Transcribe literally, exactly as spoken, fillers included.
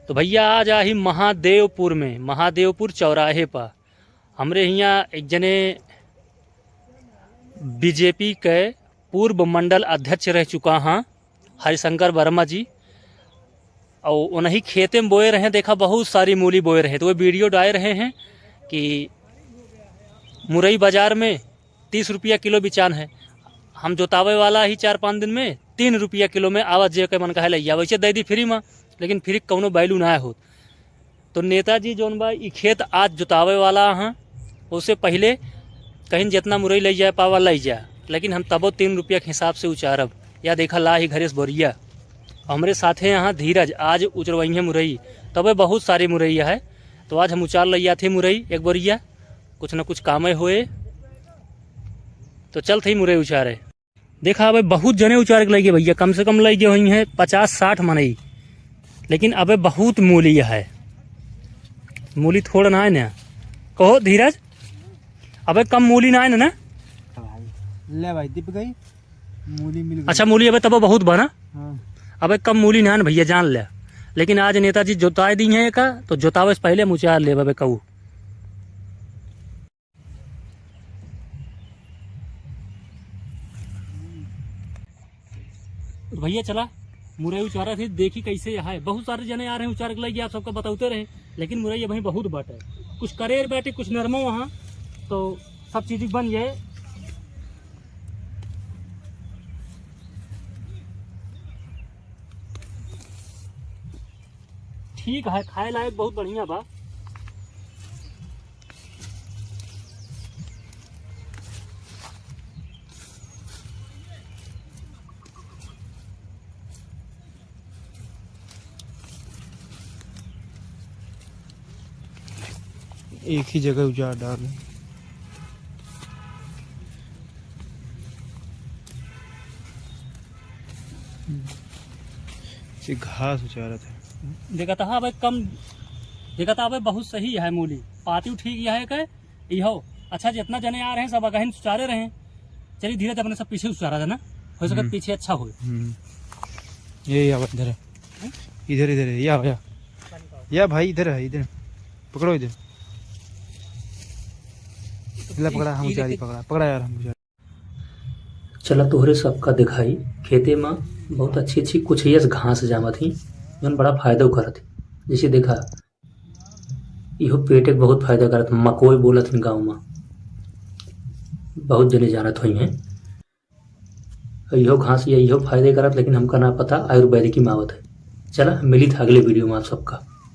तो भइया, आज आही महादेवपुर में, महादेवपुर चौराहे पर हमरे हियाँ एक जने बीजेपी के पूर्व मंडल अध्यक्ष रह चुका हैं हरिशंकर वर्मा जी, और उन्हीं खेते में बोए रहे, देखा बहुत सारी मूली बोए रहे, तो वो वीडियो डाल रहे हैं कि मुरई बाजार में तीस रुपया किलो बिचान है। हम जोतावे वाला ही चार पाँच दिन में तीन रुपया किलो में आवत, जे के मन कहे लइया, वैसे दे दी फ्री में, लेकिन फ्री कौनो वैल्यू ना होत। तो नेताजी जौन बा, ई खेत आज जोतावे वाला हैं, उससे पहले कहीं जितना मुरई लइ जाए पावा लइ जाए, लेकिन हम तबो तीन रुपया के हिसाब से उचारब। या देखा ला ही घरे से बोरिया। हमरे साथे यहाँ धीरज आज उचरवइहे मुरई, तबे बहुत सारी मुरई है, तो आज हम उचार लइया थे मुरई एक बोरिया, कुछ न कुछ कामे होए। तो चल थे मुरई उचारे। देखा, अबे बहुत जने उचार के लइगे भइया, कम से कम लइगे होइहैं पचास साठ मनई, लेकिन अबे बहुत मूली है, मूली थोड़ा ना है ना। कहो धीरज, अबे कम मूली ना है ना, ना? ले भाई, दिप गई, मूली मिल गई। अच्छा, मूली अबे तबो बहुत बा ना? हाँ। अबे कम मूली ना है ना भइया, जान ले। लेकिन आज नेताजी जोताए दी हैं का, तो जोतावे से पहले हम उचार लेब अबे कहू। तो भइया चला मुरई उचारा थे, देखी कैसे यहाँ है। बहुत सारे जने आ रहे हैं उचार के लइगे, आप सबका बताते रहे, लेकिन मुरई अभी बहुत बाटे, कुछ करेर बाटे, कुछ नरमो वहाँ, तो सब चीज बन जाए। ठीक है, खाए लायक बहुत बढ़िया बा। एक ही जगह उजाड़ डाल। ये घास उचारत है। देखा था अबे कम, देखा था अबे बहुत सही है मूली, पाती ठीक यह है के इहो। अच्छा, जितना जने आ रहे हैं सब अगहिन उचारे रहे। चलिए धीरज अपने सब पीछे उचारा देना, हो सकता हम्म। पीछे अच्छा हो। हम्म। ये, ये आवा इधर है। इधर, इधर है, या, या। या भाई, इधर है, इधर। पकड़ो इधर। ला पकड़ा, हम उचारी पकड़ा, पकड़ा यार, हम उचारी। चला तोहरे सबका दिखाई, खेते में बहुत अच्छी अच्छी कुछ यस घास जामत ही, जौन बड़ा फायदा करत ही। जैसे देखा, इहो पेटे के बहुत फायदा करत, मकोई बोलत हन गाँव में, बहुत जने जानत होइहैं। इहो घास या इहो फायदे करत, लेकिन हमका ना पता आयुर्वेदिक में आवत है। चला, मिली था अगले वीडियो में आप सबका।